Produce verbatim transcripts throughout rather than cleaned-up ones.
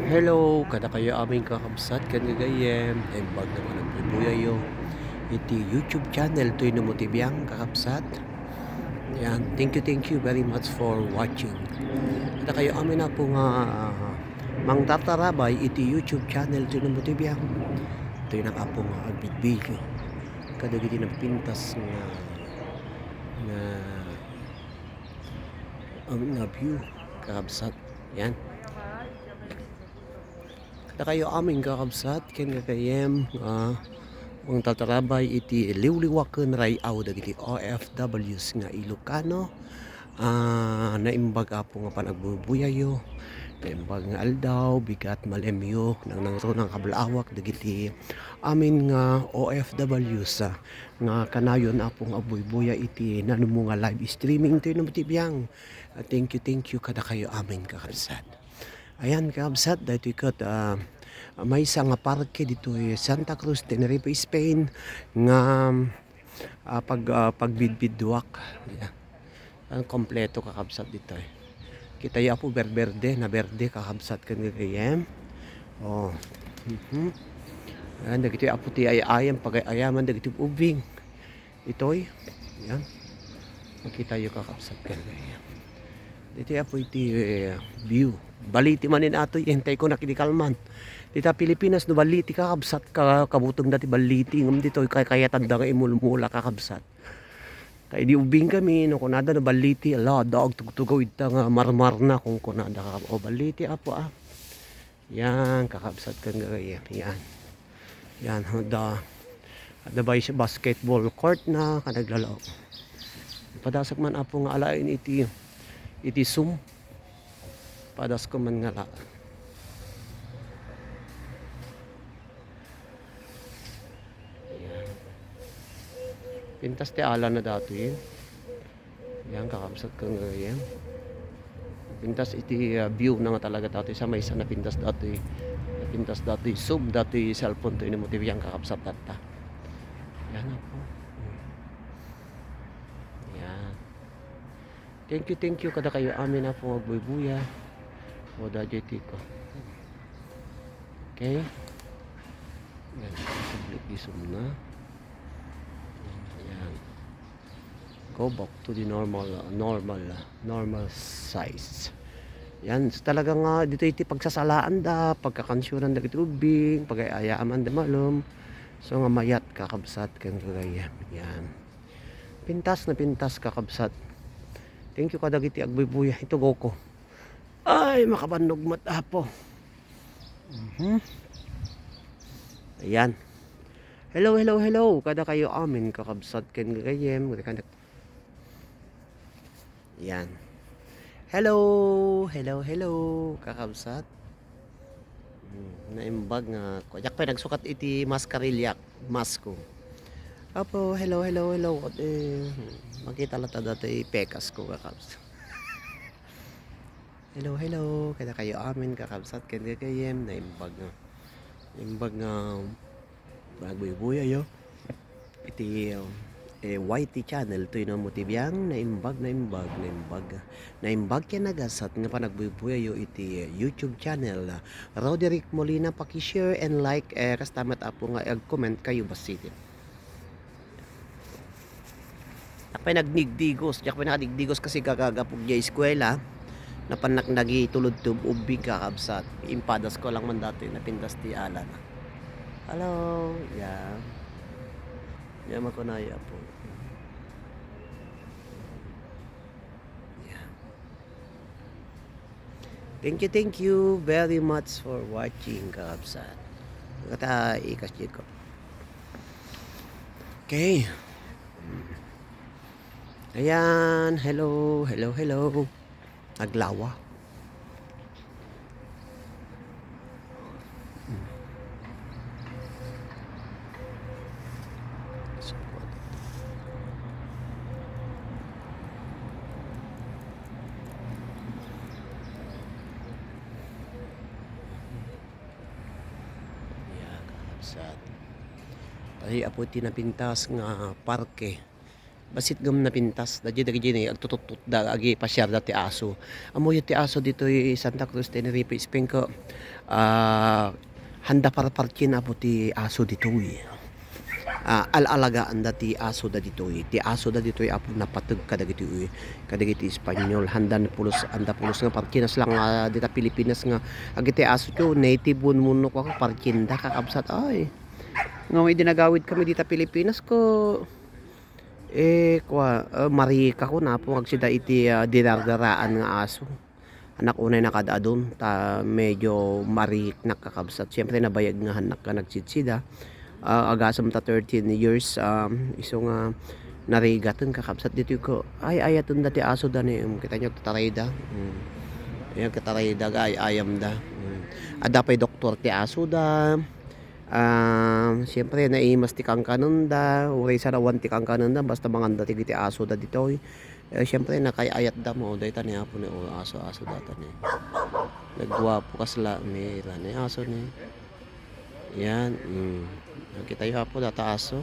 Hello, kadakayo amin kakabsat ken gagayyem, naimbag nga panagbubuyayo iti YouTube channel, Toy no Mutibiang, kakabsat. Yan, thank you, thank you very much for watching. Kadakayo amin, Apo, nga, ah, mangtartarabay iti YouTube channel, Toy no Mutibiang. Toy na, Apo, nga agbidbideo kadagiti nagpintas nga, nga, nga view, kakabsat. Yan. Kadakayo amin, kakabsat, ken gagayyem, ah, mangtartarabay iti liwliwa ken ray-aw dagiti O F Ws nga Ilocano. Ah, naimbag, Apo, nga panagbubuyayo, naimbag nga aldaw, bigat malemyo, nangnangruna nga kablawak dagiti amin nga O F Ws, ah, nga kanayon, Apo, nga agbuybuya iti nanumo nga live streaming, Toy no Mutibiang. Ah, thank you, thank you kadakayo amin, kakabsat. Ayan, kakabsat, daytoy ket, ah, maysa nga parke ditoy Santa Cruz, Tenerife, Spain, nga, ah, pag-, ah, pagbidbiduak. Ayan. Ang kompleto, kakabsat, ditoy. Kitayo, Apo, berberde, naberde, kakabsat, ken gagayyem. Oh. Mhm. Ayan, dagitoy, Apo, ti ay-ayam, pagay-ayaman dagiti ubing. Itoy, yan. Makitayo, kakabsat, ken gagayyem. Ditoy, Apo, iti, eh, view. Baliti manen atoy, intay ko na kini kalman. Dita Pilipinas, no baliti, kakabsat, ka-, kabutengda ti baliti. Ngem ditoy, kay-, kayatanda nga imulmula, kakabsat. Kay di ubing kami, no kunada no baliti, ala, adda agtugtugaw ita nga marmar na, kun kunada, o baliti, Apo, ah. Yan, kakabsat, ken gagayyem. Yan. Yan, adda, adda bay-, basketball court na, kanaglalaw. Padasek man, Apo, nga alaen iti, iti sum. Padas ko man nga la. Yan. Pintas ti ala na datoy. Yan, kakabsat, ken gagayyem. Pintas iti, ah, view na nga talaga datoy. Sa maysa napintas datoy. Napintas datoy. Sub datoy cellphone, Toy no Mutibiang, kakabsat, tatta. Yan, Apo. Yan. Thank you, thank you kadakayo amin, Apo, nga agbuybuya. O, daytoy ti ko. Okay? Yan, subli ti sum na. Yan. Go back to the normal, normal, normal size. Yan, so talaga nga ditoy ti pagsasalaanda, pagkakansionan dagiti ubing, pagay-ayaman da malem. So nga mayat, kakabsat, ken gagayyem. Yan. Pintas na pintas, kakabsat. Thank you kadagiti agbuybuya. Itugaw ko. Ay, makabannog met, Apo. Mhm. Ayan. Hello, hello, hello. Kadakayo amin, kakabsat, ken gagayyem. Yan. Hello, hello, hello, kakabsat. Hmm, naimbag nga, diak pay nagsukat iti maskarillak, masko. Apo, hello, hello, hello. Eh, makita latta datoy pekas ko, kakabsat. Hello, hello. Kadakayo amin, kakabsat, ken gagayyem, naimbag nga, naimbag nga, agbuybuyayo. Iti, um, eh, Y T channel, Toy no Mutibiang, naimbag, naimbag, naimbag. Naimbag ken nagasat nga panagbuybuyayo iti, eh, YouTube channel, ah, Roderick Molina, paki-share and like, eh, kasta met, Apo, nga ag-comment kayo bassit. Diak pay nagdigdigos, diak pay nakadigdigos kasi gagagapog diay eskuela. Napannak nagitulod ti ubbing, kakabsat. Impadas ko lang man datoy, napintas ti ala na. Hello, yeah. Yeah, makunayo, Apo. Yeah. Thank you, thank you very much for watching, kakabsat. Kata ikas ko. Okay. Ayan, hello, hello, hello. Aglawa. Yan, kakabsat. Ay, Apo, ti napintas nga parke. Bassit ngem napintas. Dagiti dagiti agtututtotda, agipasiarda ti aso. Ammoyo ti aso ditoy Santa Cruz, Tenerife, Spain ko, ah, handa parpartien, Apo, ti aso ditoy. Ah, al-alagaanda ti asoda ditoy. Ti asoda ditoy, Apo, napateg kadagitoy, kadagiti Espanyol. Handa pulos, handa pulos nga parkienas lang, ah, dita Pilipinas nga agiti aso ti native wenno, wenno kua, parkienda, kakabsat. Ay. Ngem idi nagawidkami dita Pilipinas ko, eh, kua, ah, marikak ko, napo nga agsida iti, ah, dinardaraan nga aso. Hannak unay nakaad-adun, ta medyo mariknak, kakabsat. Siempre, nabayag nga hannak nga nagsidsida. Ah, agasem ta thirteen years, um, isu nga narigaten, kakabsat. Ditoy ko, ay, ayatenda ti asoda ni, um, kitaenyo, agtatarayda. Um, ayan, agtatarayda, agay-ayamda. Um, adda pay doktor ti asoda. Ah, siempre, naimas ti kankanenda, uray saan awan ti kankanenda, basta manganda ti, ti asoda ditoy. Eh, siempre, nakay-ayatda mo, dayta ni Apo ni, o, aso, aso data ni. Nagguapo kasla, ni, ni aso ni. Yan, mm. Nakitayo, Apo, data aso.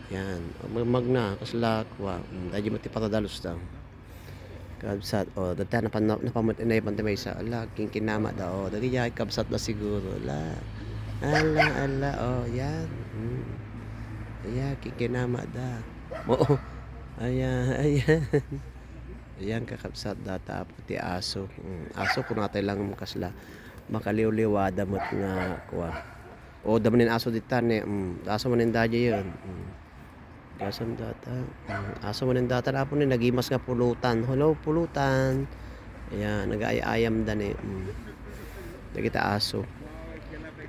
Yan, magmagna, kasla, kua. Mm, daydi met ti paradalos da. Kabsat, o, data, napan-, napamut-, naipan ti maysa. Ala, kinkinamada, o, dagiti ay kabsat da siguro. Ala, ala, ala, o, yan. Mm. Ayan, kinkinamada. Oo. Ayan, ayan. Ayan, kakabsat, data, Apo, ti aso. Mm, aso, kunatay lang kasla. Makaliwliwada met nga, kua. O, da manen aso dita ni, mm, aso manen daydiay. Mm. Gasam data. Mm, aso manen data, Apo, ni nagimas nga pulutan. Hello, pulutan. Ayan, nagaay-ayamda ni. Mm. Dagita aso.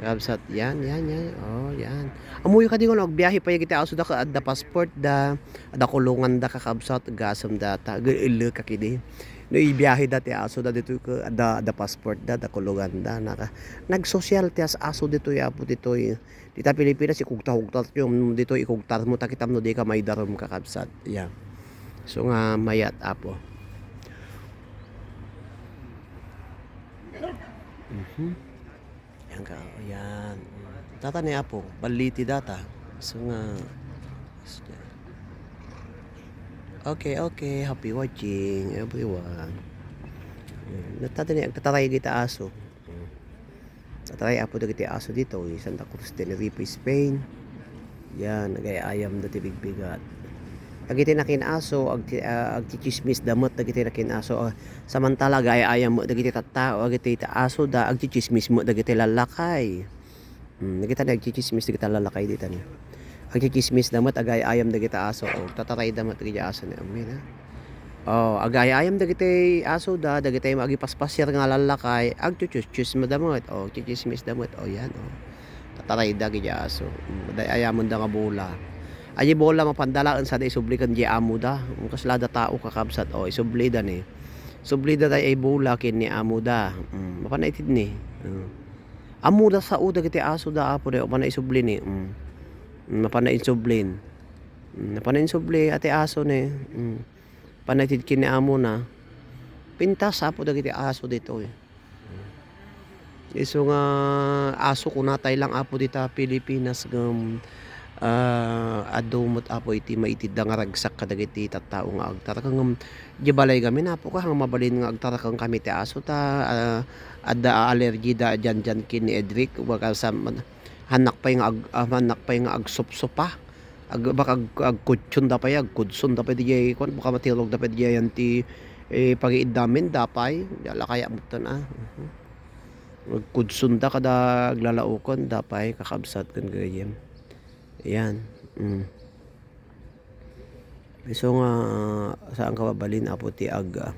Kakabsat, yan, yan, yan. O, yan. Ammoyo kadi nga agbiahe pay dagiti asoda, adda passport da, adda kulonganda, kakabsat, gasam data. Ag-, ille ka kidi. No ibiaheda ti asoda ditoy, adda, adda passport da, adda kulonganda. Naka-, nagsosyal ti as-, aso ditoy, Apo, ditoy. Dita Pilipinas, ikugta-kugta, ditoy ikugtarmo, ta kitam no dika maidarum, kakabsat. Ya. So nga, mayat, Apo. Mhm. Yan ka, yan. Data ni Apo, balliti data. So nga, okay, okay, happy watching, everyone. Yan. Data ni, agtataray dagita aso. Yan. Tataray, Apo, dagiti aso ditoy Santa Cruz, Tenerife, Spain. Yan, nagay-ayamda ti bigbigat. Dagiti nakin-aso, agti-, ah, agtitsismisda met dagiti nakin-aso. Ah, samantala, agay-ayam met dagiti tattao, dagiti ta-, asoda, agtitsismis met dagiti lallakay. Hmm, dagita ni agtitsismis dagita lallakay dita ni. Agtitsismisda met, agay-ayam dagita aso, o, tatarayda met dagiti aso ni amin, ha? O, agay-ayam dagiti asoda, dagiti agipaspasiar nga lallakay, agtsutsutsusmada met, o, agtitsismisda met, o, yan, o. Tatarayda dagiti aso. Mm, day-ayamenda nga bola. Ay, bola, mapanda laeng sada isubli ken di amoda. Mm, kasla da tao, kakabsat, o, isublida ni. Sublida day ay bola ken ni amoda. Mm, mapan itid ni. Mm. Amoda sao dagiti asoda, Apo, day, mapan isubli ni. Mm. Mm, mapan insublin. Mm, mapan insubli, ati aso ni. Mm. Panagtid ken ni amona. Pintas, Apo, dagiti aso ditoy. Isu nga aso, kunatay lang, Apo, dita Pilipinas ngem, ah, adu met, Apo, iti maitidda nga ragsak kadagiti tattao nga agtarakeng ngem, di balay kami, Apo, ka, nga mabalin nga agtarakeng kami ti aso ta, ah, adda allergy da dian, dian ken ni Edric, baga sa, hannak pay nga ag-, ah, hannak pay nga agsupsupa. Ag-, baka ag-, agkudson da pay, agkudson da pay diay kuan, baka matirog da pay diay yan ti, eh, pagiiddamin da pay, di ala kaya mutan, ah. Mhm. Agkudson da kada aglalaokan da pay, kakabsat ken gayem. Ayan. Mm. So nga, saan ka mabalin, Apo, ti ag-, ah,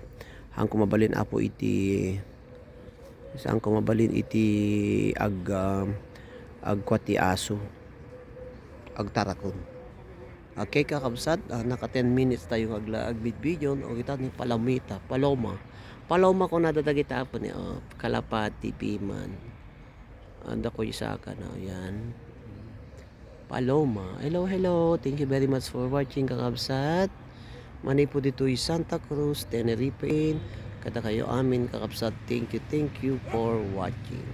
saan ko mabalin, Apo, iti Saan ko mabalin iti ag-, ah, agkua ti aso? Agtarakon. Okay, kakabsat, ah, naka ten minutes tayo nga agla-, agbidbidion. O, kita ni Palomita, Paloma. Paloma kunada dagita, Apo, ni, o, kalapati, piman. Adda ko isaka na, yan. Paloma. Hello, hello. Thank you very much for watching, kakabsat. Manipud ditoy Santa Cruz, Tenerife. Kadakayo amin, kakabsat. Thank you, thank you for watching.